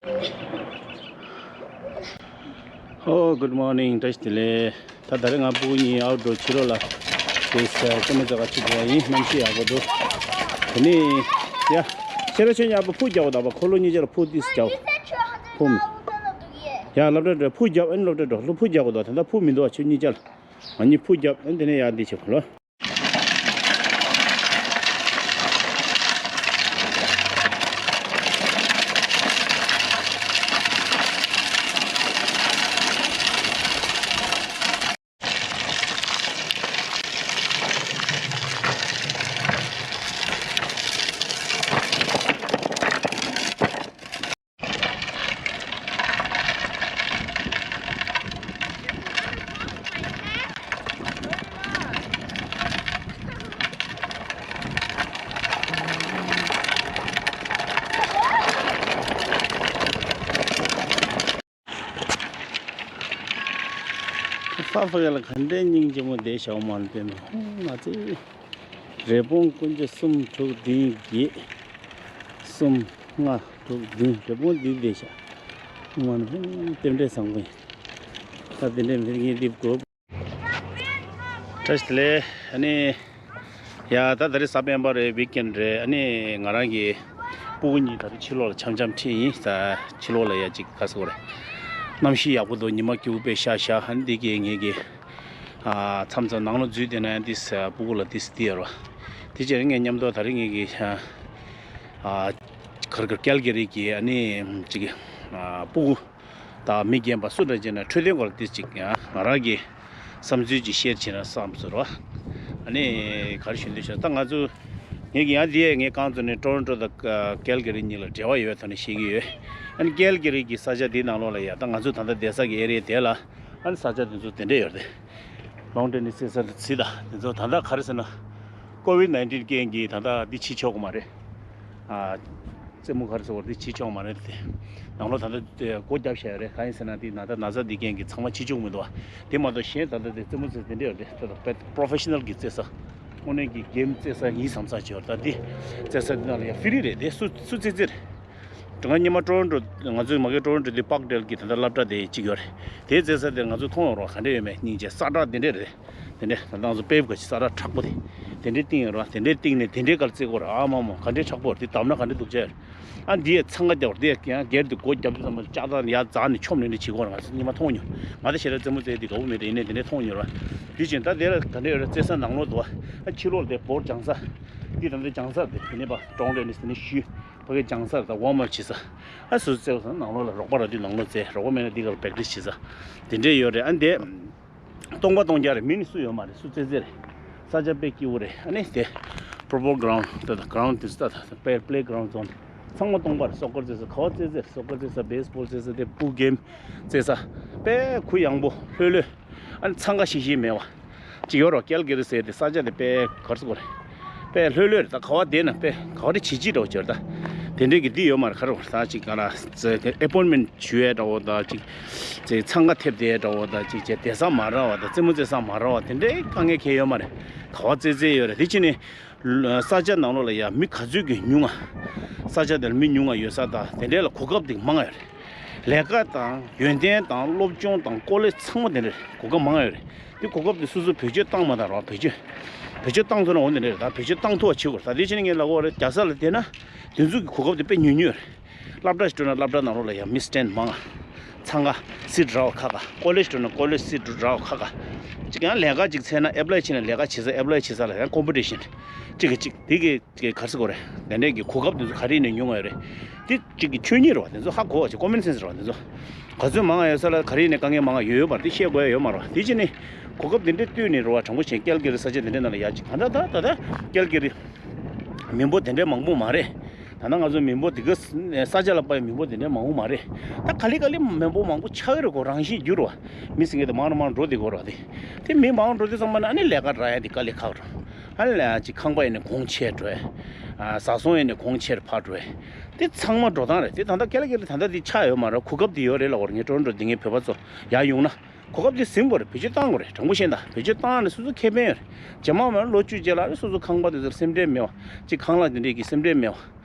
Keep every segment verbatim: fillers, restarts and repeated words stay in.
Oh, good morning. བཀྲ་ཤིས་བདེ་ལེགས། ད་ད་རེས་ང་ཕྲུ་གུ་གཉིས་ཨའུ་ཌོར་ཕྱི་ལོགས་ལ་དེ་ས་རྩེད་མོ་རྩེ་ག་ཁྲིད་པ་ཡིན། གནམ་གཤིས་ཡག་པོ་འདུག་དེ་ནས་ཡ། ཤེས་རབ་ཁྱོད་ཉག་པ་ཕུ་རྒྱག་པ་དང་པ་ཁོ་ལོ་གཉིས་ཆར་ཕུ་ཏིས་རྒྱག་ཕུ་མི། ཡ་སློབ་གྲྭ་འགྲོ་ཕུ་རྒྱག་ཨན་སློབ་གྲྭ་འགྲོ་ལོ་ཕུ་རྒྱག་པ་དང་ད་ལྟ་ཕུ་མི་འདུག་བ་ཁྱོད་གཉིས་ཆར། ང་གཉིས་ཕུ་རྒྱག་ཨན་དེ་ནས་ཡ་འདི་བྱེད་ཁོ་ལོ། ཧྥ་ཧྥ་ཡ་ལ་ག་འདྲའི་སྙིང་རྗེ་མོ་བསྡད་ཤག་མ་ལ་དཔེ་མི་ཧོང་ང་ཚེ། རེ་སྤུངས་ཀུན་གྱི་གསུམ་དྲུག་བདུན་བརྒྱད། གསུམ་ལྔ་དྲུག་བདུན་རེ་སྤུངས་འདི་བསྡད་ཤག་མ་ལ་ཧོང་རྟེན་འབྲེལ་བཟང་པོ་ཡིན། ད་དེ་འདྲའི་མི་ངན་འདི་དགོས། བཀྲ་ཤིས་བདེ་ལེགས། ཨ་ནི། ཡ་ད་ད་རེས་གཟའ་སྤེན་པ་རེད། ཝིག་ཨེན་རེད། ཨ་ནི་ང་རང་གི་ཕྲུ་གུ་གཉིས་ད་རེས་ཕྱི་ལོགས་ལ་འཆམ་འཆམ་ཁྲིད་ཡིན། ད་ཕྱི་ལོགས་ལ་ཡ་ཅིག་ག་ཟེར་དགོས་རེད། གནམ་གཤིས་ཡག་པོ་འདུག་ཉི་མ་སྐྱིད་པོ་དཔེ་ཤར་ཤག་ཨ་ནི་འདི་གས་ངེད་ཀྱི་ཨ་མཚམས་མཚམས་ནང་ལོགས་འཛུལ་བསྡད་ན་ཡང་འདི་ཕྲུ་གུ་ལ་འདི་འདི་ཡོད་རེད་བ། དེ་བྱས་ངས་མཉམ་དུ་ད་རེས་ངེད་ཀྱི་ཨ་གར་གར་ཀལ་ག་རི་གི་ཨ་ནི་ཅིག་ཨ་ཕྲུ་གུ། དང་མི་རྒན་པ་སུ་འདྲ་བྱས་ན་འཕྲོད་བསྟེན་སྐོར་ལ་ཏིས་ཅིག་ཡང་ང་རང་གི་བསམ་ཚུལ་ཅིག་ཤེར་བྱེད་ན་བསམ་ཟེར་བ། ཨ་ནི་ག་རེ་ཞུ་འདོད་བྱུང་ད་ང་ཚོ་ངས་ཀྱི་ཡང་འདི་ཡས་ངས་གང་ཚོ་ནས་ཊོ་རོན་ཊོ་དང་ཀལ་ག་རི་གཉིས་ལ་འབྲེལ་བ་ཡོད་ཐོག་ནས་ཤེས་ཀྱི་ཡོད། ཨ་ནི་ཀལ་ག་རི་གི་ས་ཆ་འདིའི་ནང་ལོགས་ལ་ཡ་ད་ང་ཚོ་ད་ལྟ་བསྡད་ས་གི་ཨེ་རི་ཡ་དེ་ལ་ཨ་ནི་ས་ཆ་དེ་ཚོ་དེ་འདྲས་ཡོད་རེད། ལོང་ཊེ་ནི་སི་ས་ལ་ཚི་ད་དེ་ཚོ་ད་ལྟ་ག་རེ་ཟེར་ན་ཀོ་ཝིད་ནའིན་ཊིན་རྐྱེན་གྱིས་ད་ལྟ་འདི་བྱེད་ཆོག་གི་མ་རེད། ཨ། རྩེད་མོ་ག་རེ་ཟེར་བ་འདི་བྱེད་ཆོག་མ་རེད་དེ། ནང་ལོགས་ད་ལྟ་དེ་སྒོ་བརྒྱབ་བཞག་ཡོད་རེད། གང་ཡིན་ཟེར་ན་དེ་ན་ད་ན་ཚ་འདི་རྐྱེན་གྱིས་ཚང་མ་བྱེད་ཆོག་མི་འདུག་བ། དེ་མ་གཏོགས་གཞན་ད་ལྟ་དེ་རྩེད་མོ་རྩེ་དེ་འདྲ་ཡོད་རེད། ད་ལྟ་པེ་པོ་རོ་ཕེ་ཤི་ནལ་གྱི་རྩེད་ས། དངོས་གནས་ཀྱི་གེམ་རྩེད་ས་ཡིན་བསམ་ས་བྱས་ཡོད་རེད། ད་འདི་རྩེད་ས་འདི་ནང་ལ་ཡང་ཧྥི་རི་རེད་དེ་སུ་སུ་རྩེད་རྩེད་རེད། ང་སྔོན་མ་ཊོ་རོན་ཊོ་ང་ཚོའི་མ་གི་ཊོ་རོན་ཊོ་འདི་པག་ཌེལ་གྱི་ད་ལྟ་སློབ་གྲྭ་དེ་གཅིག་ཡོད་རེད། དེའི་རྩེད་ས་དེར་ང་ཚོ་མཐོང་ཡོང་རོགས་ག་འདྲ་ཡོད་མེད་སྙིང་རྗེ་ས་བཀྲ་དེ་འདྲ་རེད། དེ་འདྲས་ད་ལྟ་ང་ཚོ་པེབ་ག་ཅིག་ས་ར་དྲག་པོ་དེ། དེ་འདྲས་བཏིང་ཡོད་ར། དེ་འདྲས་བཏིང་ནས་དེ་འདྲས་གར་རྩེ་གོ་ར་ཨ་མ་མ་ག་འདྲས་དྲག་པོ་ར་དེ་བསྡམས་ན་ག་འདྲས་འདུག་ཅེས། ཨ་འདི་ཡས་འཚང་ཁ་རྒྱབ་ར་དེ་ཡས་ཀྱང་སྒེར་དུ་སྒོ་རྒྱབ་དུས་ཙམ་པ་ལྕགས་ཐག་ཡར་འཛེགས་ནས་ཆོམ་ནས་འདྲས་བྱེད་གོ་ར། ང་ཚོ་སྔོན་མ་མཐོང་མྱོང་། ང་ད་ཞེ་དྲག་རྩེད་མོ་རྩེ་དེ་དགའ་པོ་མེད་ར། ཡིན་ནའི་དེ་འདྲས་མཐོང་མྱོང་ར། དེ་བཞིན་ད་དེ་ལ་ག་འདྲས་ཡོད་ར་རྩེད་ས་ནང་ལོགས་འདུག་ཨ་ཕྱི་ལོགས་དེ་བོར་སྦྱང་ས། འདི་ད་འདྲས་སྦྱང་ས་དེ་དེ་ནས་པ་གྲོང་རེད་ནས་དེ་ནས་ཤུལ་ཕ་གི་སྦྱང་ས་དང་ཝརམ་ཨབ་བྱེད་ས། ཨ་སུ་རྩེ་བ་ས་ནང་ལོགས་ལ་རོགས་པ་ར་དུས་ནང་ལོགས་རྩེ། རོགས་པ་མེད་ན་འདི་གར་པེག་ཊི་སི་བྱེད་ས། དེ་འདྲས་ཡོད་རེད། ཨ་འདི། སྟོང་པ་སྟོང་རྐྱང་རེད། མི་ནི་སུ་ཡོད་མ་རེད། སུ་རྩེད་རྩེད་རེད། ས་ཆ་དཔེ་སྐྱིད་པོ་རེད། ཨ་ནི་དེ། ཕུཊ་བོལ་གྷ་རའུན་ཌི་ད་ད་གྷ་རའུན་ཌི་དེ་ཚོ་ད་ད་པེ་པེ་ལེ་གྷ་རའུན་ཌི་ཚོ་ཚང་མ་སྟོང་པ་རེད། སོ་ཀར་རྩེད་ས་ག་བ་རྩེད་རྩེད་རེད། སོ་ཀར་རྩེད་ས་བེ་སི་བོལ་རྩེད་ས་དེ་པུལ་གེམ་རྩེད་ས་དཔེ་གུ་ཡངས་པོ་ལྷོད་ལྷོད། ཨ་ནི་འཚང་ཁ་ཤིག་ཤིག་མེད་པ། ཅིག་ཡོད་རོགས་ཀལ་ག་རི་ཟེར་དེ་ས་ཆ་དེ་དཔེ་གར་སོ་གོ་རེད། དཔེ་ལྷོད་ལྷོད་རེད། ད་ག་བ་བསྡད་ན་དཔེ་ག་བ་རེ་བྱེད་ཅིག་འགྲོ་བྱོས་རེད་ད། དེ་འདྲས་ཀྱི་འདི་ཡོད་མ་རེད། ག་རེ་རེད་ད་ཅིག་ག་ལ་ཨེ་པོན་མེན་ཊི་ཞུ་ཡས་འདྲ་བོ་ད་ཅིག་ཅིག་འཚང་ཁ་ཐེབས་བསྡད་འདྲ་བོ་ད་ཅིག་བྱས་བསྡད་ས་མ་རག་པ་ད་རྩེད་མོ་རྩེད་ས་མ་རག་པ་དེ་འདྲའི་དཀའ་ངལ་གང་ཡང་ཡོད་མ་རེད། ག་བ་རྩེད་རྩེད་ཡོད་རེད། དེ་ཕྱིན་ནས་ས་ཆ་ནང་ལོགས་ལ་ཡ་མི་ག་ཚོད་ཀྱི་ཉུང་ང་། ས་ཆ་དེར་མི་ཉུང་ང་ཡོད་ས་དང་དེ་འདྲའི་ལ་གོ་སྐབས་དེ་མང་ང་ཡོད་རེད། ལས་ཀ་དང་ཡོན་ཏན་དང་སློབ་སྦྱོང་དང་ཀོ་ལེཇ་ཚང་མ་དེ་འདྲ་གོ་སྐབས་མང་ང་ཡོད་རེད། དེ་གོ་སྐབས་དེ་སོ་སོ་བེད་སྤྱོད་བཏང་མ་བཏང་རོགས། བེད་སྤྱོད་བེད་སྤྱོད་བཏང་ཐུབ་ན་འོ་དེ་འདྲ་རེད། ད་བེད་སྤྱོད་བཏང་ཐུབ་པ་བྱེད་དགོས་རེད། ད་དེ་ཕྱིན་ནས་ངས་ལབ་དགོས་རེད། རྒྱལ་ས་ལ་བསྡད་ན་དེ་ཚོ་གི་གོ་སྐབས་དེ་དཔེ་ཉུང་ཉུང་རེད། སློབ་གྲྭ་ཞིག་འགྲོ་ན་སློབ་གྲྭ་ནང་ལོགས་ལ་ཡང་མི་སི་ཊེན་ཊི་མང་ང་། འཚང་ཁ་སིཊ་རག་པ་ཁག་ཁག་ཀོ་ལེཇ་འགྲོ་ན་ཀོ་ལེཇ་སིཊ་རག་པ་ཁག་ཁག་ཅིག་ཡང་ལས་ཀ་ཅིག་འཚོལ་ན་ཨེབ་ལའི་བྱས་ན་ལས་ཀ་བྱེད་ས་ཨེབ་ལའི་བྱེད་ས་ལ་ཡང་ཀོམ་པི་ཊི་ཤན་གཅིག་གིས་གཅིག་དེ་གི་ག་རེ་ཟེར་དགོས་རེད། དེ་འདྲས་ཀྱི་གོ་སྐབས་དེ་ཚོ་ག་རེ་ནས་ཉུང་བ་ཡོད་རེད། དེ་གཅིག་གི་ཆོས་ཉིད་རེད་བ། དེ་ཚོ་ཧ་གོ་བ་ཅིག་ཀོ་མོན་སེན་སི་རེད་བ། དེ་ཚོ་ག་ཚོད་མང་ང་ཡོད་ས་ལ་ག་རེ་ནས་དཀའ་ངལ་མང་ང་ཡོད་ཡོད་མ་རེད། དེ་བཤད་དགོས་ཡ་ཡོད་མ་རེད་བ། དེ་ཕྱིན་ནས་གོ་སྐབས་དེ་འདྲས་བཏོན་ནས་རེད་བ། དྲང་པོ་བཤད་ཀལ་ག་རི་ས་ཆ་དེ་འདྲས་ནང་ལ་ཡ་ཅིག་ག་འདྲ་ད་ད་ད་ཀལ་ག་རི་མི་འབོར་དེ་འདྲས་མང་པོ་མ་རེད། ད་ནང་ང་ཚོ་མི་འབོར་དེ་ག་ས་ཆ་ལ་དཔག་པའི་མི་འབོར་དེ་འདྲས་མང་པོ་མ་རེད། ད་ག་ལེ་ག་ལེ་མི་འབོར་མང་པོ་ཆགས་ཀྱི་རེད་གོ། རང་བཞིན་འགྱུར་བ། མི་ཟེར་མཁན་དེ་མང་རུ་མང་རུ་འགྲོ་བསྡད་ཀྱི་ཡོད་རེད་བ། དེ་དེ་མི་མང་རུ་འགྲོ་དུས་ཙམ་པ་ན་ཨ་ནི་ལས་ཀ་རག་ཡ་དེ་དཀའ་ལས་ཁག་འགྲོ། ཨ་ནི་ལས་ཀ་ཅིག་ཁང་པ་ཡིན་ན་གོང་ཆེ་འགྲོ་ཡ། ཨ་བཟའ་ཚང་ཡིན་ན་གོང་ཆེར་ཕར་འགྲོ་ཡ། དེ་ཚང་མ་འགྲོ་སྟངས་རེད། དེ་ད་ལྟ་ཀལ་ག་རི་ད་ལྟ་དེ་ཆགས་ཡོད་མ་རེད། གོ་སྐབས་དེ་ཡོད་རེད་ལབ་དགོས་རེད། ངས་ཊོ་རོན་ཊོ་དེ་ངའི་བོད་པ་ཚོ་ཡར་ཡོང་ན། གོ་སྐབས་དེ་ཟིན་དགོས་རེད། བེད་སྤྱོད་བཏང་དགོས་རེད། དྲང་པོ་བཤད་ན་བེད་སྤྱོད་བཏང་ནས་སོ་སོ་ཁེ་ཕན་ཡོད་རེད། རྗེས་མ་མ་ལོ་བཅུ་རྗེས་ལ་ཨ་ནི་སོ་སོ་ཁང་པ་དེ་ཚོར་སེམས་ཁྲལ་མེད་པ། ཅིག་ཁང་གླ་དེ་འདྲས་ཀྱི་སེམས་ཁྲལ་མེད་པ།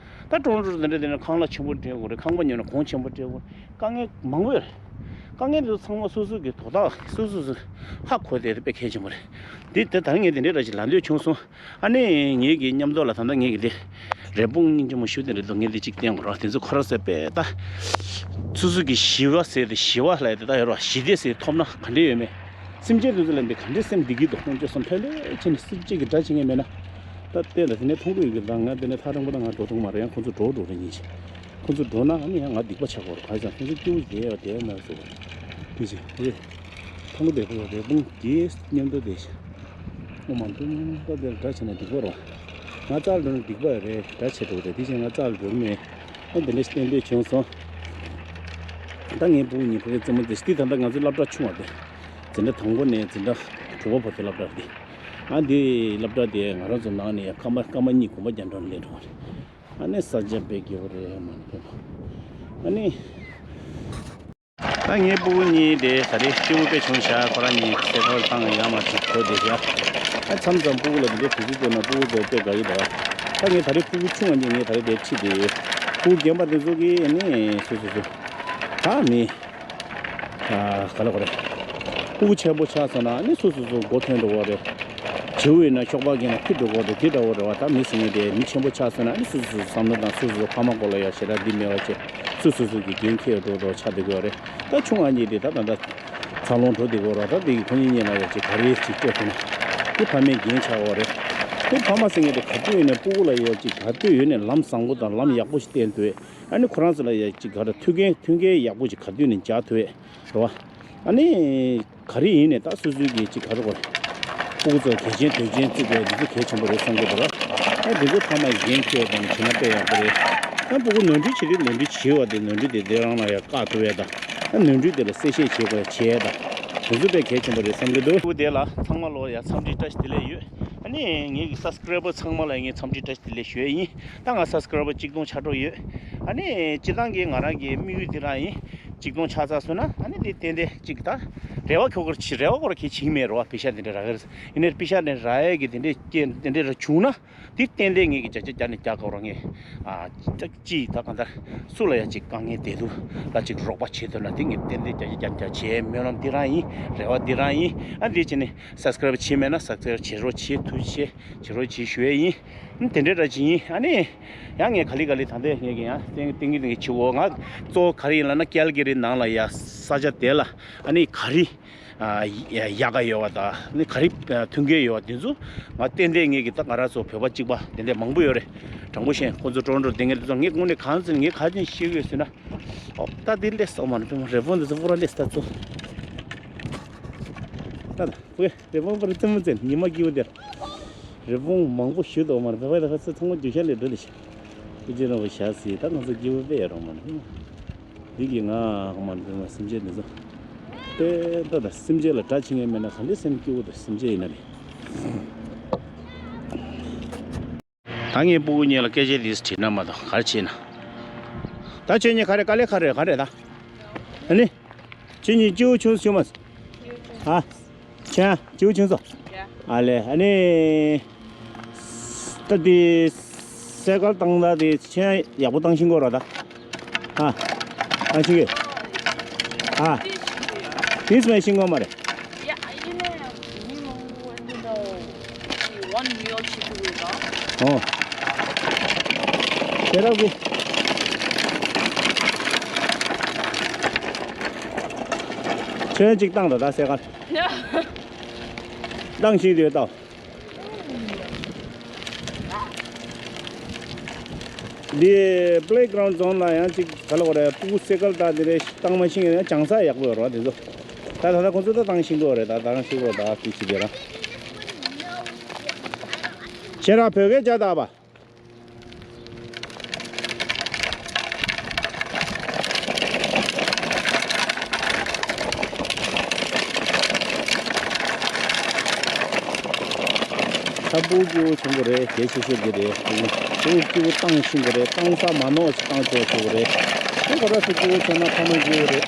ད་ཀྲོང་ཀྲོང་དེ་འདྲ་དེ་འདྲ་ཁང་གླ་ཆེན་པོ་སྤྲད་དགོས་རེད། ཁང་པ་ཉོས་ན་གོང་ཆེན་པོ་སྤྲད་དགོས་རེད། དཀའ་ངལ་མང་པོ་ཡོད་རེད། དཀའ་ངལ་དེ་ཚོ་ཚང་མ་སོ་སོ་གི་དོ་བདག་སོ་སོ་སོ་ཧ་གོ་བསྡད་དེ་དཔེ་གལ་ཆེན་པོ་རེད། འདི་དེ་ད་ངས་དེ་འདྲའི་འདྲ་ཞིག་ལབ་འདོད་བྱུང་སོང་། ཨ་ནི་ངེད་ཀྱི་མཉམ་དུ་ལ་ད་ལྟ་ངེད་ཀྱི་དེ་རེ་སྤུངས་སྙིང་རྗེ་མོ་ཞུ་དེ་འདྲ་འདུག་ངས་དེ་གཅིག་བསྟན་དགོས་རེད། དེ་ཚོ་ཁོ་རང་ཟེར་དཔེ་ད་སོ་སོ་གི་ཞི་བ་ཟེར་དེ་ཞི་བ་ལ་དེ་ད་ཡོད་རེད་བ། ཞི་བདེ་ཟེར་ཐོབ་ན་ག་འདྲས་ཡོད་མེད། སེམས་ཅན་དེ་ཚོ་ལ་འདི་ག་འདྲས་སེམས་བདེ་གི་འདུག་ཁོང་ཚོ་སེམས་ཕན་ལོས་ཕྱིན་ནས་སེམས་ཅན་གྱི་དགྲ་བྱེད་མཁན་མེད་ན། ད་བལྟས་ལ་དེ་ནས་མཐོང་གི་ཡོད་གི། ད་ང་དེ་ནས་ཐག་རིང་པོ་ད་ང་འགྲོ་ཐུབ་མ་རེད། ཡང་ཁོང་ཚོ་འགྲོ་འགྲོ་རེད་ཉིན་ཞིག་ཁོང་ཚོ་འགྲོ་ན་ཨ་ནི་ཡང་ང་སྡིག་པ་ཆགས་པ་རེད། ག་རེ་ཟེར་ན་ཁོང་ཚོ་སྐྱིད་པོ་བསྡད་ཡོད་བསྡད་ཡོད་མེད་བཟོ་བ་རེད། དེ་བཞིན་ཨོ་ཡེ། ཐང་པོ་བདེ་པོ་རེ་སྤུངས་ཀྱི་མཉམ་དུ་བསྡད་ཤག་ཨོ་མ་འདུག་ད་དེར་དགྲ་བྱས་ན་སྡིག་པ་རེད་བ། ང་རྩ་ལ་འགྲོ་ན་སྡིག་པ་རེད། དགྲ་བྱེད་འགྲོ་རེད། དེ་བཞིན་ང་རྩ་ལ་འགྲོ་མེད། ཨ་འདི་འདྲ་ཞིག་བསྟན་འདོད་བྱུང་སོང་། ད་ངའི་སྤུ་གུ་གཉིས་ཕ་གི་རྩེད་མོ་རྩེ་ཤག་འདི་ད་ལྟ་ང་ཚོའི་སློབ་གྲྭ་ཆུང་བ་དེ། འཛིན་གྲྭ་དང་པོ་ནས་འཛིན་གྲྭ་དྲུག་པ་བར་དུ་སློབ་གྲྭ་རེད། ཨ་འདི་སློབ་གྲྭ་དེ་ང་རང་ཚོ་ནང་ནས་ཡང་སྐར་མ་སྐར་མ་གཉིས་གུང་པ་རྒྱག་འགྲོ་ནས་སླེབས་འགྲོ་བ་རེད། ཨ་ནི་ས་ཆ་དཔེ་སྐྱིད་པོ་རེད་མ་ནི་ཕེབས། ཨ་ནི། ད་ངའི་སྤུ་གུ་གཉིས་དེ་ད་རེས་སྐྱིད་པོ་དཔེ་བྱུང་ཤག་ཁོ་རང་གཉིས་སེ་ཁོར་བཏང་ཡ་མ་ཅིག་གོ་བསྡད་ཤག་ཨ་མཚམས་མཚམས་སྤུ་གུ་ལ་དེ་འདྲའི་དུས་ཚོད་བཏོན་ན་སྤུ་གུ་ཚོ་དཔེ་དགའ་གི་འདུག་ད་ངས་ད་རེས་སྤུ་གུ་ཆུང་བ་གཉིས་ངས་ད་རེས་དེ་ཁྲིད་དེ་ཡོད། སྤུ་གུ་རྒན་པ་དེ་ཚོ་གིས་ནི་སོ་སོ་སོ་ད་མི། ག་ལ་གོ་རེད། སྤུ་གུ་ཆེན་པོ་ཆགས་སོང་ན་ནི་སོ་སོ་སོ་མགོ་ཐོན་འགྲོ་གོ་རེད། བྱིའུ་ཡིན་ན་གཤོག་པ་འགེངས་ན་འཕུར་འགྲོ་གོ་རེད། དེ་འདྲ་བོ་རེད་བ། ད་མི་ཟེར་མཁན་དེ་མི་ཆེན་པོ་ཆགས་སོང་ན་ནི་སོ་སོ་སོ་བསམ་བློ་དང་སོ་སོ་སོ་ཕ་མ་སྐོར་ལ་ཡ་ཞེ་དྲག་འདི་མེད་པ་བྱས་སོ་སོ་སོ་གི་འགན་འཁྱེར་འགྲོ་འགྲོ་ཆགས་བསྡད་གོ་རེད། ད་ཆུང་བ་གཉིས་དེ་ད་ད་ད་འཚར་ལོངས་འགྲོ་བསྡད་གོ་རེད། ད་དེ་གི་ཁོ་གཉིས་གཉིས་ལ་ཡ་ཅིག་ག་རེ་ཅིག་སྤྲད་ཐུབ་ན་དེ་ཕ་མའི་འགན་ཆགས་གོ་རེད། དེ་ཕ་མ་ཟེར་མཁན་དེ་ག་དུས་ཡིན་ནའི་སྤུ་གུ་ལ་ཡ་ཅིག་ག་དུས་ཡོད་ནས་ལམ་བཟང་པོ་དང་ལམ་ཡག་པོ་ཞིག་བསྟན་ཐུབ། ཨ་ནི་ཁོ་རང་ཚོ་ལ་ཡ་ཅིག་ག་རེ་མཐུན་རྐྱེན་མཐུན་རྐྱེན་ཡག་པོ་ཅིག་ག་དུས་ནས་སྦྱར་ཐུབ་ཡས་རེད་བ། ཨ་ནི་ག་རེ་ཡིན་ནས་ད་སོ་སོའི་གི་ཅིག་ག་རེ་གོ་རེད། སྤུ་གུ་ཚོ་གལ་ཆེན་དོན་ཆེན་བརྩི་དགོས་འདི་ཚོ་གལ་ཆེན་པོ་རེད་བསམ་གི་འདུག་ར། ཨ་འདི་ཚོ་ཚང་མ་འགན་འཁྱེར་དང་བྱེད་ན་དཔེ་ཡག་པོ་རེད། ཨ་སྤུ་གུ་ནོར་འཁྲུལ་བྱེད་དུས་ནོར་འཁྲུལ་བྱེད་པ་དེ་ནོར་འཁྲུལ་དེ་དེ་རང་ལ་ཡ་བཀག་ཐུབ་ཡས་དང་། ཨ་ནོར་འཁྲུལ་དེ་ལ་གསལ་བཤད་བྱེད་དགོས་བྱེད་ཡས་དང་། དེ་ཚོ་དཔེ་གལ་ཆེན་པོ་རེད་བསམ་གི་འདུག་སྤུ་གུ་དེ་ལ་ཚང་མ་ལོ་ཡ་འཚམས་འདྲི་བཀྲ་ཤིས་བདེ་ལེགས་ཡོད། ཨ་ནི་ངེད་ཀྱི་སབ་སི་ཀ་རའི་བར་ཚང་མ་ལ་ངས་འཚམས་འདྲི་བཀྲ་ཤིས་བདེ་ལེགས་ཞུ་ཡས་ཡིན། ད་ང་སབ་སི་ཀ་རའི་བར་གཅིག་སྟོང་ཆགས་འགྲོ་ཡོད། ཨ་ནི་སྤྱིར་བཏང་གི་ང་རང་གི་དམིགས་ཡུལ་དེ་རང་ཡིན། གཅིག་སྟོང་ཆགས་ཚར་སོང་ན་ཨ་ནི་དེ་ཏན་ཏན་གཅིག་ད་རེ་བ་ཁྱོ་གར་བྱེད་རེ་བ་ཁོ་ར་གི་བྱེད་ཀྱི་མེད་རེད་བ། པེ་ཤ་དེ་འདྲ་རག་གི་རེད། ཡིན་ནའི་པེ་ཤ་དེ་རག་ཡས་ཀྱི་དེ་འདྲའི་རྐྱེན་དེ་འདྲའི་ར་བྱུང་ན་དེ་ཏན་ཏན་ངེད་ཀྱི་བརྒྱ་ཆ་བརྒྱ་ནས་བརྒྱ་ག་རང་ངས་ཨ་ཅིག་ད་གང་ལྟར་སུ་ལ་ཡ་ཅིག་དཀའ་ངལ་བསྡད་དུས་ལ་ཅིག་རོགས་པ་བྱེད་ཐུབ་ན་དེ་ངས་ཏན་ཏན་བརྒྱ་ཆ་བརྒྱ་ནས་བརྒྱ་བྱེད་སྨོན་ལམ་དེ་རང་ཡིན། རེ་བ་དེ་རང་ཡིན། ཨ་འདི་བྱས་ནས་སབ་སི་ཀ་རའི་བར་བྱས་མེད་ན་སབ་སི་ཀ་རའི་བར་བྱེད་རོགས་བྱེད་ཐུབ་བྱེད་བྱེད་རོགས་བྱེད་ཞུ་ཡས་ཡིན། ཨ་དེ་འདྲའི་འདྲ་ཅིག་ཡིན། ཨ་ནི་ཡང་ངས་ག་ལེ་ག་ལེ་ད་ལྟའི་ངས་ཀྱི་ཡང་ཏན་ཏན་གི་ཏན་གི་བྱེད་འོ། ང་གཙོ་བོ་ག་རེ་ཡིན་ལབ་ན་ཀལ་ག་རི་ནང་ལ་ཡ་ས་ཆ་དེ་ལ་ཨ་ནི་ག་རེ་ཨ་ཡ་ཡག་ག་ཡོད་པ་དང་ནི་ག་རེ་ཨ་མཐུན་རྐྱེན་ཡོད་པ་དེ་ཚོ་ང་ཏན་ཏན་ངེད་ཀྱི་ད་ང་རང་ཚོ་བོད་པ་གཅིག་པ་དེ་འདྲ་མང་པོ་ཡོད་རེད། དྲང་པོ་བཤད་ཁོ་ཚོ་ཀྲོང་ཀྲོང་དེ་ངེད་ཚོ་ངས་དངོས་གནས་གང་ཚེ་ངས་ག་ཚོད་ཤེས་ཀྱི་ཡོད་ཟེར་ན། ཨོ་ད་དེ་ལས་སོགས་མ་རེད། རེ་ཕོན་དེ་ཚོ་པུ་ར་ལས་ད་ཚོ་ད་ད་ཕུ་རེ་ཕོན་པུ་ར་རྩེད་མོ་རྩེ་ཉི་མ་སྐྱིད་པོ་དེ་རེ་ཕོན་མང་པོ་ཞུ་དོ་མ་རེད། བོད་པ་ད་ཁ་ཚོ་ཚང་མ་རྒྱུ་ཤ་ལས་འགྲོ་ལས་ཤ་ཀུ་ཅི་རང་བ་ཤ་སི་ད་ང་ཚོ་སྐྱིད་པོ་དཔེ་ཡ་རང་མ་རེད། འདི་གི་ང་ཧ་མ་འདི་ང་སེམས་ཅན་འདི་ཚོ་དཔེ་ལྟ་དང་སེམས་ཅན་ལ་དགྲ་བྱེད་མཁན་མེད་ན་ག་འདྲའི་སེམས་སྐྱིད་པོ་དང་སེམས་ཅན་ཡིན་ན་རེད། ད་ངའི་སྤུ་གུ་གཉིས་ལ་སྐད་ཆ་འདི་དྲིས་ན་མ་གཏོགས་ག་རེ་བྱེད་ན། ད་ཁྱོད་གཉིས་ག་རེ་དཀའ་ལས་ག་རེ་ག་རེ་ད། ཨ་ནི། ཁྱོད་གཉིས་སྐྱིད་པོ་བྱུང་སོང་མ། ཨ། ཁྱོད་སྐྱིད་པོ་བྱུང་སོང་། ཨ་ལས་ཨ་ནི། ད་དེ་སེ་ཀལ་བཏང་ད་དེ་ཆེན་ཡག་པོ་བཏང་ཤེས་ཀྱི་ཡོད་རེད་ད། ཨ། བཏང་ཤེས་ཀྱི་ཡོད། ཨ། དེ་སུ་མ་ཤེས་ཀྱི་ཡོད་མ་རེད། ཡ་ཡིན་ནའི་མི་མང་པོ་འདུག་ད། ཝན་མིལ་ཞིག་འདུག་ད། ཨོ། དེ་རབ་ཀྱི། ཆེན་གཅིག་བཏང་ད་ད་སེ་ཀལ། ཡ། བཏང་ཤེས་ཀྱི་ཡོད་ད། འདི་པི་ལེ་གྷི་རའུན་ཌི་ཛོན་ལ་ཡང་ཅིག་ག་ལ་བ་རེད། སྤུ་གུ་སེ་ཀལ་དང་འདི་རེད་བཏང་མ་ཤེས་ཡང་སྦྱང་ས་ཡག་པོ་ཡོད་རེད་བ་དེ་ཚོ། ད་ད་ལྟ་ཁོང་ཚོ་ད་བཏང་ཤེས་ཀྱི་ཡོད་རེད། ད་བཏང་ཤེས་ཀྱི་ཡོད་རེད། ད་དེ་ཅི་བྱེད་ར། ཁྱེད་རང་བོད་སྐད་བརྗོད་དང་པ། ད་སྤུ་གུ་སྐྱིད་པོ་བྱུང་གི་རེད། གལ་ཆེ་ཤོས་འདི་རེད། སྤུ་གུ་སྐྱིད་པོ་བཏང་ཤེས་ཀྱི་རེད། བཏང་ས་མ་ནོར་ཞིག་བཏང་ཆོག་ཆོག་གི་རེད། ཁོང་ག་ར་སུ་སྐྱིད་པོ་བྱུང་ན་ཕ་མ་སྐྱིད་པོ་རེད།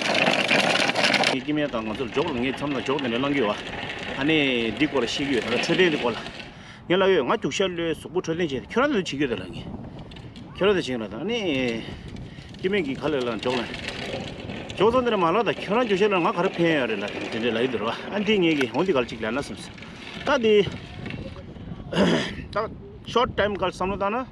ངས་སྐྱེ་དམན་དང་ང་ཚོར་འཇོག་ལ་ངའི་མཚམས་ལ་འཇོག་དེ་འདྲ་བླང་གི་ཡོད་པ། ཨ་ནི་འདི་སྐོར་ལ་ཤེས་ཀྱི་ཡོད། ད་ལྟ་འཕྲོད་བསྟེན་འདི་སྐོར་ལ། ངས་ལབ་ཡོད། ང་རྒྱུག་ཤར་ལོས་གཟུགས་པོ་འཕྲོད་བསྟེན་བྱས་ཏེ་ཁྱོད་རང་ཚོ་བྱེད་ཀྱི་ཡོད་ད་ལབ་ངས། ཁྱོད་རང་དེ་བྱིངས་ལ་དང་ནི། སྐྱེ་དམན་གྱི་ཁ་ལས་ལ་འཇོག་ལ། འཇོག་ཚོ་འདི་ནས་མ་ལ་དང་ཁྱོད་རང་རྒྱུ་ཤ་ལ་ང་ག་རེ་ཕན་ཡོད་རེད་ལ་དེ་འདྲས་ལ་ཡོད་འདུག་ར། ཨ་འདི་ངེད་ཀྱི་འོང་འདི་ག་ལ་ཅིག་ལ་ན་སོང་ཟེར། ད་འདི། ད་ཤོར་ཊརམ་ག་ལ་བསམ་བློ་བཏང་ན།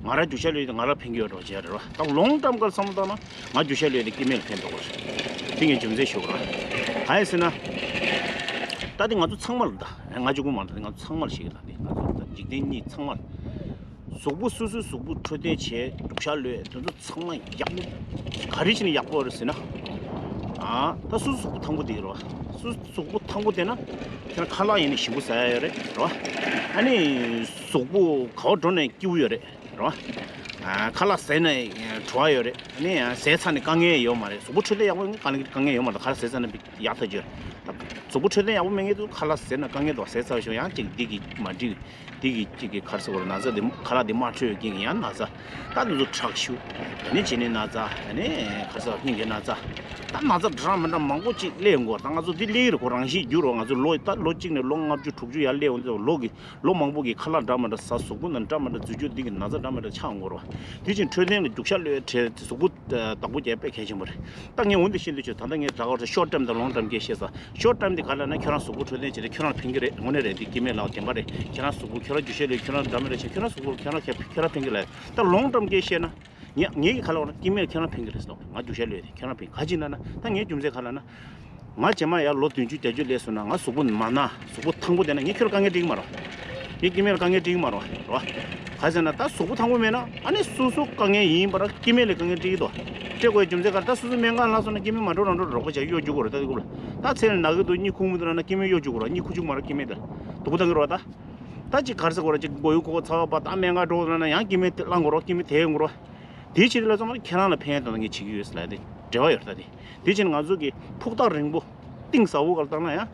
ང་རང་རྒྱུ་ཤ་ལོས་དེ་ང་རང་ཕན་གྱི་ཡོད་འགྲོ་བྱས་རེད་ར། ད་ལོང་ཊརམ་ག་ལ་བསམ་བློ་བཏང་ན་ང་རྒྱུ་ཤ་ལོས་དེ་སྐྱེ་དམན་ལ་ཕན་ཐོགས་པ་རེད། དེ་ངས་རྒྱུ་མཚན་ཞུ་གི་ར། གང་ཡིན་ཟེར་ན། ད་འདི་ང་ཚོ་ཚང་མ་ལ་ད་ང་གཅིག་པུ་མ་རེད། ད་འདི་ང་ཚོ་ཚང་མ་ལ་ཞིག་ད་འདི་ང་ཚོ་ད་འཇིག་རྟེན་གཉིས་ཚང་མ་ལ། གཟུགས་པོ་སོ་སོའི་གཟུགས་པོ་འཕྲོད་བསྟེན་བྱས་རྒྱུ་ཤ་ལོས་དེ་ཚོ་ཚང་མ་ཡག་པོ། ག་རེ་བྱས་ནས་ཡག་པོ་རེད་ཟེར་ན། ཨ་ད་སོ་སོ་གཟུགས་པོ་ཐང་པོ་དེ་རེད་བ། སོ་སོ་གཟུགས་པོ་ཐང་པོ་དེ་ན་ཁྱེད་རང་ཁ་ལག་ཡིན་ནའི་ཞིམ་པོ་ཟ་ཡ་ཡོད་རེད་རེད་བ། ཨ་ནི་གཟུགས་པོ་ག་བ་འགྲོ་ནའི་སྐྱིད་པོ་ཡོད་རེད་རེད་བ། ཨ་ཁ་ལག་ཟས་ནའི་བྲོ་བ་ཡོད་རེད། ཨ་ནི་ཟས་ཚར་ནས་དཀའ་ངལ་ཡོད་མ་རེད། གཟུགས་པོ་འཕྲོད་བསྟེན་ཡག་པོ་ཡིན་དཀའ་ངལ་དཀའ་ངལ་ཡོད་མ་རེད། ཁ་ལག་ཟས་ཚར་ནས་ཡག་ཐག་ཆོད་རེད། གཟུགས་པོ་འཕྲོད་བསྟེན་ཡག་པོ་མེད་མཁན་དེ་ཚོ་ཁ་ལག་ཟས་ན་དཀའ་ངལ་འདུག་ཟས་ཚར་བ་ཞིག་ཡང་ཅིག་འདི་གི་མ་འགྲིག་འདི་གི་ཅིག་གི་ག་རེ་ཟེར་དགོས་རེད། ན་ཚ་འདི་ཁ་ལག་འདི་མ་འཕྲོད་ཡོད་རྐྱེན་གྱིས་ཡང་ན་ཚ། ད་འདི་ཚོ་ཁྲག་ཤུགས། ད་ནི་བྱས་ནས་ན་ཚ། ད་ནི་ག་རེ་ཟེར་སྙིང་གི་ན་ཚ། ད་ན་ཚ་འདྲ་མི་འདྲ་མང་པོ་ཅིག་སླེབས་ཡོང་གི་རེད། ད་ང་ཚོ་འདི་སླེབས་ཀྱི་རེད། ཁོ་རང་བཞིན་འགྱུར་རོ། ང་ཚོ་ལོ་ད་ལོ་གཅིག་ནས་ལོ་ལྔ་བཅུ་དྲུག་ཅུ་ཡར་སླེབས་ཡོང་དུས་ལོ་གི་ལོ་མང་པོ་གི་ཁ་ལག་འདྲ་མི་འདྲ་ཟ། གཟུགས་པོ་ནང་འདྲ་མི་འདྲ་འཛུལ་རྒྱུ་འདི་གི་ན་ཚ་འདྲ་མི་འདྲ་ཆགས་ཡོང་གི་རེད། དེ་བཞིན་འཕྲོད་བསྟེན་ལ་རྒྱུ་ཤ་ལོས་བྲལ་གཟུགས་པོ་བདག་པོ་རྒྱག་དཔེ་གལ་ཆེན་པོ་རེད། ད་ངས་འོ་འདི་བཤད་འདོད་བྱུང་། ད་ལྟ་ངས་ད་ག་རེ་ཤོར་ཊརམ་དང་ལོང་ཊརམ་སྐད་བཤད་ས། ཤོར་ཊརམ་དེ་ག་རེ་ལབ་ན་ཁྱོད་རང་གཟུགས་པོ་འཕྲོད་བསྟེན་བྱས་ཏེ་ཁྱོད་རང་ལ་ཕན་གྱི་རེད། དངོས་གནས་རེད། དེ་སྐྱེ་དམན་ལ་བདེན་པ་རེད། ཁྱེད་རང་གཟུགས་པོ་ཁྱོད་རང་རྒྱུ་ཤ་ལོས་ཁྱོད་རང་འདྲ་མི་འདྲ་བྱས་ཁྱོད་རང་གཟུགས་པོ་ཁྱོད་རང་ཁྱོད་རང་ཕན་གྱི་རེད། ད་ལོང་ཊརམ་སྐད་བཤད་ན། ངས་ངས་ཀྱི་ག་རེ་ལབ་ན་སྐྱེ་དམན་ལ་ཁྱོད་རང་ཕན་གྱི་རེད་ཟེར། ང་རྒྱུ་ཤ་ལོས་དེ་ཁྱོད་རང་ཕན་ག་ཅི་ན་ན། ད་ངའི་རྒྱུ་མཚན་ག་རེ་ལབ་ན། ང་རྗེས་མ་ཡར་ལོ་བདུན་ཅུ་བརྒྱད་ཅུ་སླེབས་སོང་ན་ང་གཟུགས་པོ་མ་ན་གཟུགས་པོ་ཐང་པོ་བསྡད་ན་ངས་ཁྱོད་ལ་དཀའ་ངལ་སྤྲད་ཀྱི་མ་རེད། ངས་སྐྱེ་དམན་ལ་དཀའ་ངལ་སྤྲད་ཀྱི་མ་རེད་རེད་བ། ག་རེ་ཟེར་ན་ད་གཟུགས་པོ་ཐང་པོ་མེད་ན་ཨ་ནི་སོ་སོ་དཀའ་ངལ་ཡིན་པ་ར་སྐྱེ་དམན་ལ་དཀའ་ངལ་སྤྲད་ཀྱི་འདུག་སྤྲད་དགོས་རྒྱུ་མཚན་ག་རེ། ད་སོ་སོ་སྨན་ཁང་ལ་སོང་ན་སྐྱེ་དམན་མ་འགྲོ་རང་འགྲོ་རོགས་པ་བྱས་གཡོག་རྒྱུག་དགོས་རེད། ད་དེ་ཀུ་ལ་ད་ཚེ་ནས་ན་གི་འདུག་གཉིད་ཁུག་མི་འདུག་ལབ་ན་སྐྱེ་དམན་གཡོག་རྒྱུག་དགོས་རེད། གཉིད་ཁུག་རྒྱུག་མ་རེད། སྐྱེ་དམན་དེ་སྡུག་པོ་བཏང་གི་རེད་བ། ད་ད་ཅིག་ག་རེ་ཟེར་དགོས་རེད། ཅིག་མགོ་ཡུ་ཁུག་ཚ་བ་པ་ད་སྨན་ཁང་འགྲོ་ལབ་ན་ཡང་སྐྱེ་དམན་དེ་བསླང་དགོས་རེད། སྐྱེ་དམན་དེ་ཡོང་གི་རེད་བ། དེའི་ཕྱིར་ལ་ཚང་མ་ཁྱེད་རང་ལ་ཕན་ཡོན་དང་ངས་བྱེད་ཀྱི་ཡོད་ཟེར་ལབ་དེ་འབྲེལ་བ་ཡོད་རེད། ད་དེ་དེ་ཕྱིར་ང་ཚོ་གི་ཕུགས་ཐག་རིང་པོ་གཏིང་ཟབ་པོ་ག་ལ་བཏང་ན་ཡང་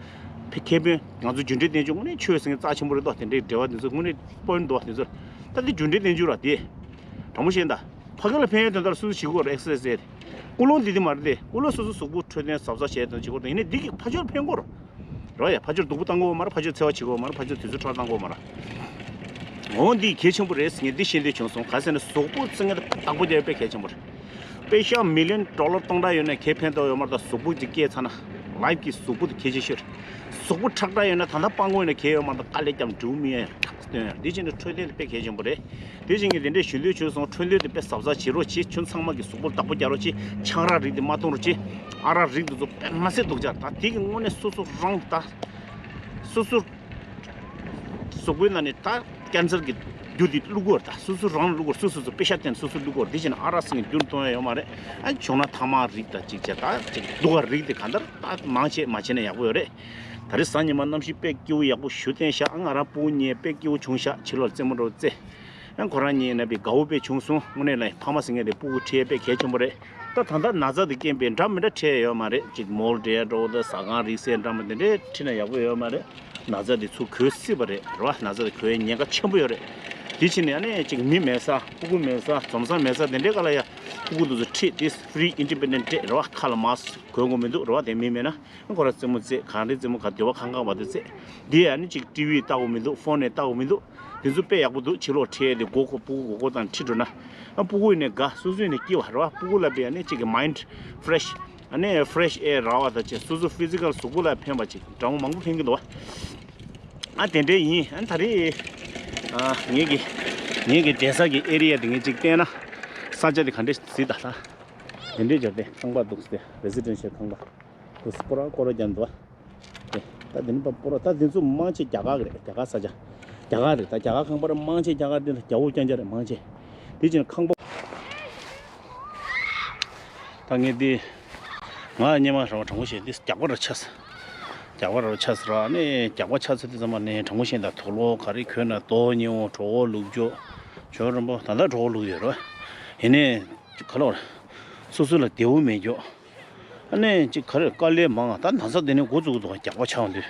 ཁེ་ཕན། ང་ཚོ་རྒྱུ་འབྲས་བསྟན་བཅོས་དངོས་གནས་ཆོས་ཟེར་མཁན་རྩ་ཆེན་པོ་རེད་དོ། དེ་འདྲའི་འབྲེལ་བ་དེ་ཚོ་དངོས་གནས་པོ་ཡིན་འདུག་བ། དེ་ཚོ་ད་དེ་རྒྱུ་འབྲས་བསྟན་བཅོས་ར་དེ་དྲང་པོ་བཤད་ན་ད་ཕ་གི་ལ་ཕན་ཡོན་དོན་དག་སུ་ཞིག་གོ་ར་ཨེག་སར་སའི་ཛི་དེ་ཀུ་ལོང་འདི་དེ་མ་རེད་དེ། ཀུ་ལོང་སོ་སོ་གཟུགས་པོ་འཕྲོད་བསྟེན་གཟབ་གཟབ་བྱས་དང་བྱེད་དགོས་དང་ཡིན་ནའི་འདི་གི་ཕ་ཕྱོགས་ཕན་གོ་ར། རོ་ཡ་ཕ་ཕྱོགས་སྡུག་པོ་བཏང་གོ་མ་ར། ཕ་ཕྱོགས་འཚེ་བ་བྱེད་གོ་མ་ར། ཕ་ཕྱོགས་དུས་ཚོད་འཕྲོ་བཏང་གོ་མ་ར། འོ་འདི་གལ་ཆེན་པོ་རེད་ཟེར་ངས་འདི་ཤེས་འདོད་བྱུང་སོང་། ག་ཟེར་ན་གཟུགས་པོ་ཟེར་མཁན་དེ་བདག་པོ་རྒྱག་དཔེ་གལ་ཆེན་པོ་རེད། པེ་ཤག་མི་ལི་ཡོན་ཌོ་ལར་སྟོང་ཕྲག་ཡོད་ན་གལ་ཕན་ཐོགས་ཡོད་མ་རེད། ད་གཟུགས་པོ་ཅིག་སྐྱེས་ཚར་ན་ལའིབ་ཀྱི་གཟུགས་པོ་དེ་གལ་ཆེ་ཤོས་རེད། གཟུགས་པོ་ཁྲག་ཁྲག་ཡོད་ན་ད་ལྟ་སྤྲང་པོ་ཡིན་ན་གལ་ཡོད་མ་རེད། དཀའ་ལས་བརྒྱབ་འགྲུབ་མི་ཡོང་ཡ་ཁག་སྟོན་ཡ། འདི་བྱས་ནས་འཕྲོད་བསྟེན་དེ་དཔེ་གལ་ཆེན་པོ་རེད། དེ་བཞིན་གྱི་དེ་འདྲས་ཞུ་འདོད་བྱུང་སོང་། འཕྲོད་བསྟེན་དེ་དཔེ་གཟབ་གཟབ་བྱེད་རོགས་གྱིས། ཁྱོད་ཚང་མ་གི་གཟུགས་པོ་བདག་པོ་རྒྱག་རོགས་གྱིས། ཆང་རག་རིགས་དེ་མ་འཐུང་རོགས་གྱིས། ཨ་རག་རིགས་དེ་ཚོ་དཔེ་མ་སྲིད་སྡུག་ཅག་ད་དེ་གི་དངོས་གནས་སོ་སོ་རང་ད་སོ་སོ་གཟུགས་པོའི་ནང་ནས་ད་ཀན་སར་གི་རྒྱུ་དེ་བླུག་གི་ཡོད་རེད། ད་སོ་སོ་རང་བླུག་གི་ཡོད་རེད། སོ་སོ་སོ་པེ་ཤ་བརྟེན་སོ་སོ་བླུག་གི་ཡོད་རེད། དེ་བྱས་ན་ཨ་རག་ཟེར་མཁན་རྒྱུན་གཏོང་ཡ་ཡོད་མ་རེད། ཨ་བྱུང་ན་ཐ་མག་རིགས་དང་ཅིག་བྱས་ད་ཅིག་སྡུག་ག་རིགས་དེ་གང་ལྟར་ད་མང་ཆེ་མ་བྱས་ན་ཡག་པོ་ཡོད་རེད། ད་རེས་གཟའ་ཉི་མ་གནམ་གཤིས་དཔེ་སྐྱིད་པོ་ཡག་པོ་ཞེ་དྲག་ཤག་ང་རང་སྤུ་གུ་གཉིས་དཔེ་སྐྱིད་པོ་བྱུང་ཤག་ཕྱི་ལོགས་རྩེད་མོ་འགྲོ་རྩེ། ཡང་ཁོ་རང་གཉིས་ན་བའི་དགའ་བོ་དཔེ་བྱུང་སོང་། དངོས་གནས་ལ་ཕ་མ་ཟེར་མཁན་དེ་སྤུ་གུ་ཁྲིད་དཔེ་གལ་ཆེན་པོ་རེད། ད་ད་ལྟ་ན་ཚ་དེ་རྐྱེན་པས་འདྲ་མི་འདྲ་ཁྲིད་ཡོད་མ་རེད། ཅིག་མོལ་འགྲོ་ཡ་འགྲོ་ད་ཟ་ཁང་རིགས་སེ་འདྲ་མི་དེ་འདྲས་ཁྲིད་ན་ཡག་པོ་ཡོད་མ་རེད། ན་ཚ་དེ་ཚུར་འགོས་སྲིད་པ་རེད་རེད་བ། ན་ཚ་དེ་འགོས་ཡ་ཉེན་ཁ་ཆེན་པོ་ཡོད་རེད། དེ་ཕྱིར་ནས་ཨ་ནི་ཅིག་མི་མེད་ས། སྤུ་གུ་མེད་ས། འཛོམས་ས་མེད་ས་དེ་འདྲའི་སྐབས་ལ་ཡ་སྤུ་གུ་དེ་ཚོ་ཁྲིད་དེ་ཕི་རི་ཨིན་ཌི་པེན་ཌེན་ཊི་རེད་བ། ཁ་ལ་མཱ་སི་ཀི་གོན་དགོས་མི་འདུག་རེད་བ། དེ་མི་མེད་ན། ཁོ་ར་རྩེད་མོ་རྩེ། གང་རེ་རྩེད་མོ་ག་འདོད་པ་ཁང་ཁང་བར་དུ་རྩེ། འདི་ཡང་ནི་ཅིག་ཊི་ཝི་ལྟ་དགོས་མི་འདུག་ཕོན་ནས་ལྟ་དགོས་མི་འདུག་དེ་ཚོ་དཔེ་ཡག་པོ་འདུག་ཕྱི་ལོགས་ཁྲིད་དེ་མགོ་སྐོར་སྤུ་གུ་མགོ་སྐོར་དང་ཁྲིད་འགྲོ་ན། ཨ་སྤུ་གུ་ཡིན་ནས་དགའ། སོ་སོ་ཡིན་ནས་སྐྱིད་པ་རེད་བ། སྤུ་གུ་ལ་དཔེ་ཡང་ནི་ཅིག་གི་མའིན་ཌི་ཕི་རེ་ཤི། ཨ་ནི་ཕི་རེ་ཤི་ཨེར་རག་པ་དང་བཅས་སོ་སོ་ཕི་ཛི་ཀལ་གཟུགས་པོ་ལ་ཕན་པ་ཅིག་འདྲ་མོ་མང་པོ་ཕན་གྱི་འདུག་བ། ཨ་དེ་འདྲས་ཡིན། ཨ་ད་རེས་ཨ་ངེད་ཀྱི་ངེད་ཀྱི་བསྡད་ས་གི་ཨེ་རི་ཡ་དེ་ངས་ཅིག་བལྟས་ན། ས་ཆ་དེ་ག་འདྲས་ཟིག་ད་ལྟ་དེ་འདྲས་འབྱོར་ཏེ་ཁང་པ་འདུག་སྟེ་རེ་སི་ཌེན་ཤལ་ཁང་པ། ཁོ་སྤོ་ར་སྐོར་ར་རྒྱབ་འདུག་ཨ། ད་དེ་ནི་པ་སྤོ་ར་ད་དེ་ཚོ་མང་ཆེ་རྒྱ་གར་གི་རེད། རྒྱ་གར་ས་ཆ། རྒྱ་གར་རེད། ད་རྒྱ་གར་ཁང་པ་ར་མང་ཆེ་རྒྱ་གར་དེ་ལ་རྒྱ་བོ་རྐྱང་རྐྱང་རེད་མང་ཆེ། དེ་ཕྱིར་ཁང་པ། ད་ངས་འདི་ང་སྙེ་མ་ར་བ་དྲང་པོ་བཤད་འདི་རྒྱག་པ་ར་ཆགས། རྒྱག་པ་ར་ཆགས་ར་ནི་རྒྱག་པ་ཆགས་ཚེ་དེ་ཚང་མ་ནི་དྲང་པོ་བཤད་ད་དུག་ལོག་ག་རེ་གོན་ན་རྡོ་ཉེ་བོ་གྲོགས་པོ་ལུག་ཅོ་ཇོ་རིན་པོ་ད་ལྟ་གྲོགས་པོ་ལུག་ཡོད་ར། ཡིན་ནའི་ག་ལོར་སོ་སོ་ལ་བདེ་བོ་མེད་ཀྱོ། ཨ་ནི་ཅིག་ག་རེ་དཀའ་ལས་མང་ང་ད་ན་ཚ་དེ་ནས་འགོ་བཙུགས་འདུག་རྒྱག་པ་ཆགས་འདུག་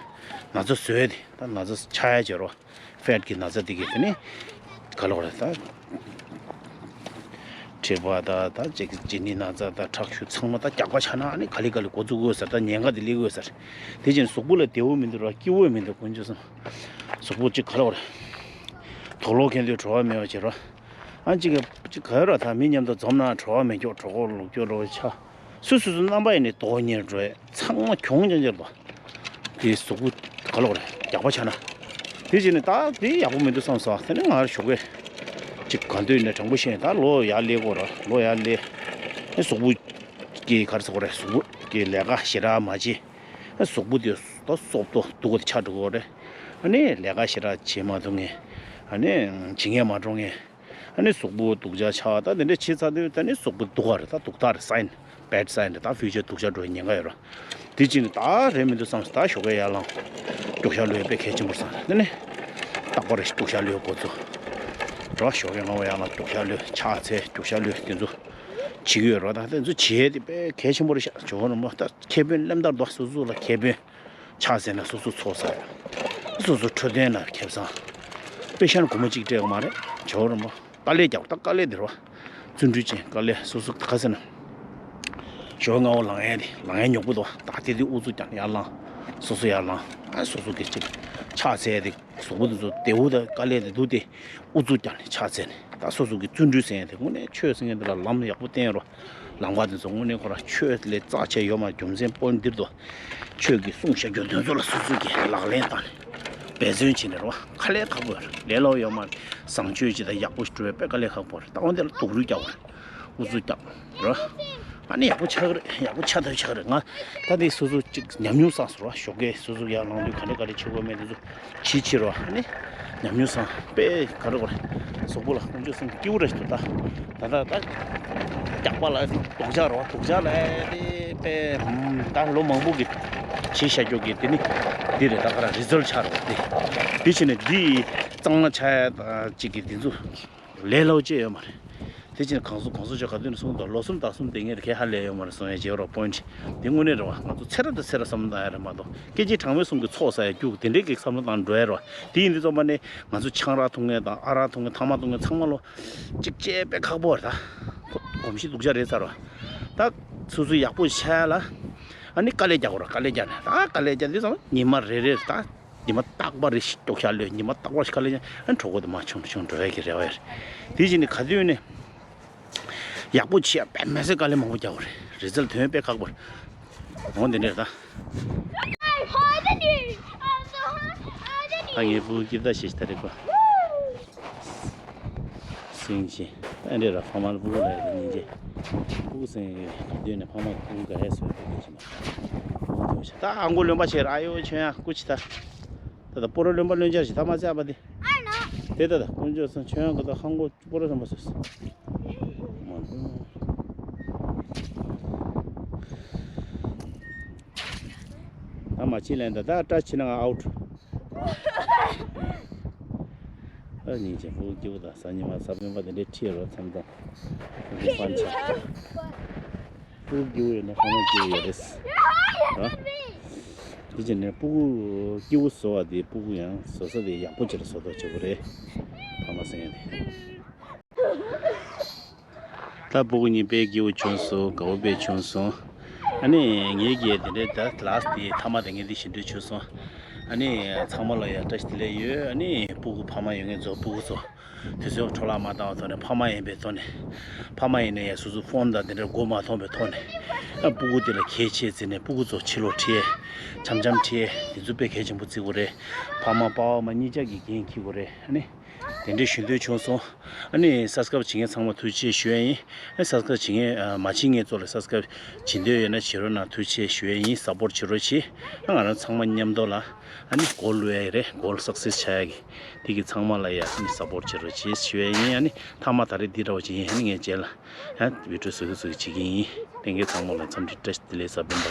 ན་ཚ་བཟོས་ཏེ་ད་ན་ཚ་ཆགས་ཡ་བྱེད་རོགས། ཕེཊ་གི་ན་ཚ་དེ་གི་དེ་ནི་ག་ལོག་རེད་ད། མཁྲིས་པ་ད་ད་ཅིག་ལྗིད་ནི་ན་ཚ་ད་ཁྲག་ཤུགས་ཚང་མ་ད་རྒྱག་པ་ཆགས་ན་ཨ་ནི་ག་ལེ་ག་ལེ་འགོ་བཙུགས་དགོས་ས་ད་ཉེན་ཁ་དེ་སླེབས་དགོས་ས་རེད། དེ་བཞིན་གཟུགས་པོ་ལ་བདེ་བོ་མི་འདུག་ར་སྐྱིད་པོ་མི་འདུག་དཀོན་མཆོག་གསུམ། གཟུགས་པོ་ཅིག་ག་ལོག་རེད། དུག་ལོག་གྱོན་དུས་བྲོ་བ་མེད་པ་བྱེད་རོགས། ཨ་ཅིག་ག་ཅིག་ག་ར་ད་མི་མཉམ་དུ་འཛོམས་ན་བྲོ་བ་མི་འཁྱོག་གྲོད་ཁོག་ལུག་ཁྱོག་རོ་ཆ། སུ་སུ་སུ་རྣམ་པ་ཡིན་ནི་དོ་ཉེར་འགྲོ་ཚང་མ་གྱོང་ཅན་ཅན་རེད་པ། དེ་གཟུགས་པོ་ག་ལོག་རེད་རྒྱགས་པ་ཆགས་ན། དེ་བྱས་ནས་ད་དེ་ཡག་པོ་མི་འདུག་བསམ་སོང་། དེ་ནས་ང་ཞོགས་ཀས་ཅིག་ག་འདོད་ནས་དྲང་པོ་བཤད་ན་ད་ལོ་ཡར་སླེབས་དགོས་ར་ལོ་ཡར་སླེབས། ཨེ་གཟུགས་པོ་གི་ག་རེ་ཟེར་དགོས་རེད། གཟུགས་པོ་གི་ལས་ཀ་ཞེ་དྲག་མ་བྱེད། ཨེ་གཟུགས་པོ་དེ་ད་སོབ་ཏོ་སྡུག་ག་དེ་ཆགས་འགྲོ་གི་རེད། ཨ་ནི་ལས་ཀ་ཞེ་དྲག་བྱེད་མ་ཐུབ་མཁན། ཨ་ནི་བྱེད་མཁན་མ་འགྲོ་མཁན། ཨ་ནི་གཟུགས་པོ་སྡུག་ཅག་ཆགས། ད་དེ་འདྲ་བྱས་ཚར་དུས་ད་ནི་གཟུགས་པོ་སྡུག་ག་རེད། ད་སྡུག་ཐག་རེད། སའིན་བེད་སའིན་རེད། ད་ཕིའུ་ཅར་སྡུག་ཅག་འགྲོ་བའི་ཉེན་ཁ་ཡོད་ར། དེ་ཅི་ནི་ད་རེད་མི་འདུག་བསམ་སོང་། ད་ཞོགས་ཀས་ཡར་ལངས། རྒྱུག་ཤར་གློད་དཔེ་གལ་ཆེན་པོ་རེད་བསམ། དེ་ནི་རྟག་པར་རྒྱུག་ཤར་གློད་འགོ་ཚུགས་ར། ཞོགས་ཀས་སྔ་པོ་ཡར་ལངས་རྒྱུག་ཤར་གློད་ཕྱག་འཚལ་རྒྱུག་ཤར་གློད་དེ་ཚོ་བྱེད་ཀྱི་ཡོད་ར། ད་དེ་ཚོ་བྱེད་དེ་དཔེ་གལ་ཆེན་པོ་རེད་ཤག་ཇོ་བོ་རིན་པོ་ད་ཁེ་ཕན་ལེམ་བསྟར་འདུག་སོ་སོ་ལ་ཁེ་ཕན། ཕྱག་འཚལ་ན་སོ་སོ་ཚོགས་བསགས་ཡ། སོ་སོ་འཕྲོད་བསྟེན་ལ་ཁེ་བཟང་། དཔེ་ཤ་ན་སྒོར་མོ་གཅིག་སྤྲད་དགོས་མ་རེད། ཇོ་བོ་རིན་པོ་དཀའ་ལས་རྒྱག་པ་ད་དཀའ་ལས་དེ་རེད་པ། བརྩོན་འགྲུས་ཅན་དཀའ་ལས་སོ་སོ་ག་ཟེར་ན། ཞོགས་སྔ་པོ་ལངས་ཡ་དེ་ལངས་ཡ་མགྱོགས་པོ་འདུག་ད་དེ་དུས་ཨུ་ཚུགས་རྒྱག་ནས་ཡར་ལངས། སོ་སོ་ཡར་ལངས། ཨ་སོ་སོ་གི་ཅིག་ཕྱག་འཚལ་ཡ་དེ་གཟུགས་པོ་དེ་ཚོ་བདེ་པོ་དང་དཀའ་ལས་དེ་འདུག་སྟེ། ཨུ་ཚུགས་རྒྱག་ནས་ཕྱག་འཚལ་ནས་ད་སོ་སོ་གི་བརྩོན་འགྲུས་ཟེར་ཡ་དེ་དངོས་གནས་ཆོས་ཟེར་མཁན་དེ་ལ་ལམ་ཡག་པོ་བསྟན་རོགས། ལམ་ཁ་དེ་ཚོ་དངོས་གནས་ཁོ་རང་ཆོས་ལས་རྩ་ཆེ་ཡོད་མ་རྒྱུ་མཚན་དཔོན་འདིར་དུ། ཆོས་ཀྱི་གསུང་བཤད་རྒྱུ་དོན་ཚོ་ལ་སོ་སོ་གིས་ལག་ལེན་བསྟར་ནས་འབད་བརྩོན་བྱས་ནས་རོགས། དཀའ་ལས་ཁག་པོ་ཡོད་རེད། ལས་སླ་པོ་ཡོད་མ་རེད། བཟང་སྤྱོད་ཅིག་དང་ཡག་པོ་ཞིག་འགྲོ་བའི་དཔེ་དཀའ་ལས་ཁག་པོ་རེད། ད་འོན་ཏེ་ལ་སྡུག་རུས་རྒྱག་པ་རེད། ཨུ་ཚུགས་རྒྱག་རོགས། ཨ་ནི་ཡག་པོ་ཆགས་ཀྱི་རེད། ཡག་པོ་ཆགས་ཐུབ་ཆགས་ཀྱི་རེད། ང་ད་དེ་སོ་སོ་ཅིག་ཉམས་མྱོང་བསགས་སོང་རོགས། ཞོགས་ཀས་སོ་སོ་ཡར་ལངས་དུས་ག་འདྲ་ག་འདྲ་བྱེད་དགོས་མེད་དེ་ཚོ། ཕྱི་ཕྱི་རོ་ཨ་ནི་ཉམས་མྱོང་བཟང་པས་ག་རེ་གོ་རེད། གཟུགས་པོ་ལ་དཀོན་མཆོག་གསུམ་སྐྱིད་པོ་རེ་ཞིག་འདུག་ད་ད་ད་ད་རྒྱགས་པ་ལ་སྡུག་ཅག་རོ་སྡུག་ཅག་ལ་དེ་པས་ད་ལོ་མང་པོ་གི་བྱས་བཞག་རྒྱུ་གི་དེ་ནི་འདི་རེད། ད་ག་ར་རི་ཛལ་ཆགས་རོ་དེ་དེ་བྱས་ནས་འདི་གཙང་མ་ཆགས་ཡ་ད་ཅིག་གི་དེ་ཚོ་ལས་སླ་པོ་ཅིག་ཡོད་མ་རེད། དེ་ཕྱིར་གང་ཟུག་གང་ཟུག་ཆོས་ག་དུས་ནས་གསུངས་འདུག་ལོ་གསུམ་ཟླ་གསུམ་དེ་ངས་ག་ཧ་ལས་ཡོད་མ་རེད་གསུང་ཡ་བྱེད་རོགས། པོ་ཡིན་ཊི་དེ་དངོས་གནས་རེད་པ། ང་ཚོ་ཚེ་རབས་དང་ཚེ་རབས་བསམ་བློ་བཏང་ཡ་རེད་མ་གཏོགས་སྐད་ཅིག་གྲངས་མེད་གསུམ་གྱི་ཚོགས་བསགས་ཡ་རྒྱུ་དེ་འདྲའི་གི་བསམ་བློ་བཏང་འགྲོ་ཡ་རེད་པ། དེ་ཡིན་དུས་ཙམ་པ་ནས་ང་ཚོ་ཆང་རག་འཐུང་མཁན་དང་ཨ་རག་འཐུང་མཁན་ཐ་མག་འཐུང་མཁན་ཚང་མ་ལོ་གཅིག་བྱས་དཔེ་ཁག་པོ་རེད། ད་གོམས་གཤིས་སྡུག་ཅག་རེད་ཚར་བ། ད་སོ་སོ་ཡག་པོ་ཆགས་ཡ་ལ་ཨ་ནི་དཀའ་ལས་རྒྱག་དགོས་རེད། དཀའ་ལས་རྒྱག་ནས་ད་དཀའ་ལས་རྒྱག་དུས་ཙམ་ཉི་མ་རེ་རེར་ད། ཉི་མ་རྟག་པར་རེ་ཞིག་རྒྱུག་ཤར་གློད། ཉི་མ་རྟག་པར་ཞིག་ག་ལེ་ཡང་གྲོད་ཁོག་དེ་མར་ཆུང་ཆུང་འགྲོ་ཡ་གི་རེ་བ་ཡོད་རེད། དེ་བཞིན་ནི་ག་དུས་ནས་ཡག་པོ་བྱེད་ཡ་དཔེ་མི་སྲིད་དཀའ་ལས་མང་པོ་རྒྱག་དགོས་རེད། རི་ཛལ་ཐོན་དཔེ་ཁག་པོ་རེད། འོ་འདི་འདྲ་རེད་ད། ད་ངའི་སྤུ་གུ་སྐྱིད་ད་ཞེ་ཞིག་ད་རེད་པ། སེང་ཆེན། ཨ་འདྲས་ར་ཕ་མ་ལ་སྤུ་གུ་ལ་ཡ་དེ་སྙིང་རྗེ། སྤུ་གུ་སེང་གི་སྡོད་ནས་ཕ་མ་སྤུ་གུ་ག་ཡ་སོད་པའི་གོ་ཞིག་མ། ད་ཨ་མགོ་རློན་པ་བྱས་ར་ཨ་ཡོ་ཁྱོད་ཡང་སྐུ་མཁྱེན་ད། ད་ད་སྤོ་རོ་རློན་པ་རློན་ཆར་ཞིག་ད་མ་བྱས་པ་དེ། དེ་ད་ད་དཀོན་མཆོག་གསུམ་ཁྱོད་ཡང་གི་ད་ཧང་གོ་སྤོ་རོ་རློན་པ་སོད་སོད། མ་འདུག་ད་མ་ཕྱིན་ལན་ད་ད་བཀྲ་ཕྱིན་ན་ང་ཨའུ་ཊི། ཨ་ཉིན་ཅན་ཕྲུ་གུ་སྐྱིད་པོ་དང་གཟའ་ཉི་མ་གཟའ་སྤེན་པ་དེ་འདྲའི་ཁྲིད་རོགས་མཚམས་མཚམས་ཕྲུ་གུ་ཕན་ཆད། ཕྲུ་གུ་སྐྱིད་པོ་ཡོད་ན་ཕ་མ་སྐྱིད་པོ་ཡོད་རེད། ཨ། དེ་བྱས་ནས་ཕྲུ་གུ་སྐྱིད་པོ་བཟོ་བ་དེ་ཕྲུ་གུ་ཡང་བཟོ་ས་དེ་ཡག་པོ་ཅིག་ལ་བཟོ་ཐབས་བྱེད་དགོས་རེད། ཕ་མ་ཟེར་མཁན་དེ། ད་ཕྲུ་གུ་གཉིས་དཔེ་སྐྱིད་པོ་བྱུང་སོང་། དགའ་པོ་དཔེ་བྱུང་སོང་། ཨ་ནི་ངེད་ཀྱི་དེ་འདྲའི་ད་ལཱསི་དེ་མཐའ་མ་དེ་ངས་འདི་བཞིན་འདྲ་བྱུང་སོང་། ཨ་ནི་ཚང་མ་ལ་ཡང་བཀྲ་ཤིས་བདེ་ལེགས་ཡོད། ཨ་ནི་ཕྲུ་གུ་ཕ་མ་ཡོད་མཁན་ཚོ་ཕྲུ་གུ་ཚོ་དུས་ཚོད་འཕྲོ་བརླག་མ་བཏང་བའི་ཐོག་ནས་ཕ་མ་ཡིན་པའི་ཐོག་ནས་ཕ་མ་ཡིན་ན་ཡང་སོ་སོ་ཕོན་དང་དེ་འདྲ་མགོ་མ་འཐོམས་པའི་ཐོག་ནས་ཨ་ཕྲུ་གུ་དེ་ལ་གལ་ཆེ་བརྩིས་ནས་ཕྲུ་གུ་ཚོ་ཕྱི་ལོགས་ཁྲིད། འཆམ་འཆམ་ཁྲིད། དེ་ཚོ་དཔེ་གལ་ཆེན་པོ་བརྩི་དགོས་རེད། ཕ་མ་པ་ཕ་མ་གཉིས་ཆ་གིས་འགན་འཁྱེར་དགོས་རེད། ཨ་ནི། དེ་འདྲའི་ཞུ་འདོད་བྱུང་སོང་། ཨ་ནི་སབ་སི་ཀ་རབ་བྱེད་མཁན་ཚང་མ་ཐུགས་རྗེ་ཆེ་ཞུ་ཡ་ཡིན། ཨ་སབ་སི་ཀ་རབ་བྱེད་མཁན་ཨ་མ་བྱེད་མཁན་ཚོ་ལ་སབ་སི་ཀ་རབ་བྱེད་འདོད་ཡོད་ན་བྱེད་རོགས་གནང་། ཐུགས་རྗེ་ཆེ་ཞུ་ཡ་ཡིན། སབ་པོར་བྱེད་རོགས་བྱེད། ཨ་ང་རང་ཚང་མ་མཉམ་དུ་ལ་ཨ་ནི་གོལ་བླུག་ཡ་ཡི་རེད། གོལ་སག་སེ་སི་བྱ་ཡ་གི་དེ་གི་ཚང་མ་ལ་ཡ་ཨ་ནི་སབ་པོར་བྱེད་རོགས་བྱེད་ཞུ་ཡ་ཡིན། ཨ་ནི་མཐའ་མ་ད་རེས་འདི་འདྲ་བ་ཅིག་ཡིན། ཨ་ནི་ངས་རྗེས་ལ་ཡ་བི་ཌི་ཡོ་བཟོ་གི་བཟོ་གི་བྱེད་ཀྱི་ཡིན། ལྷན་རྒྱས་ཚང་མ་ལ་འཚམས་འདྲི་བཀྲ་ཤིས་བདེ་ལེགས། གཟའ་སྤེན་པ།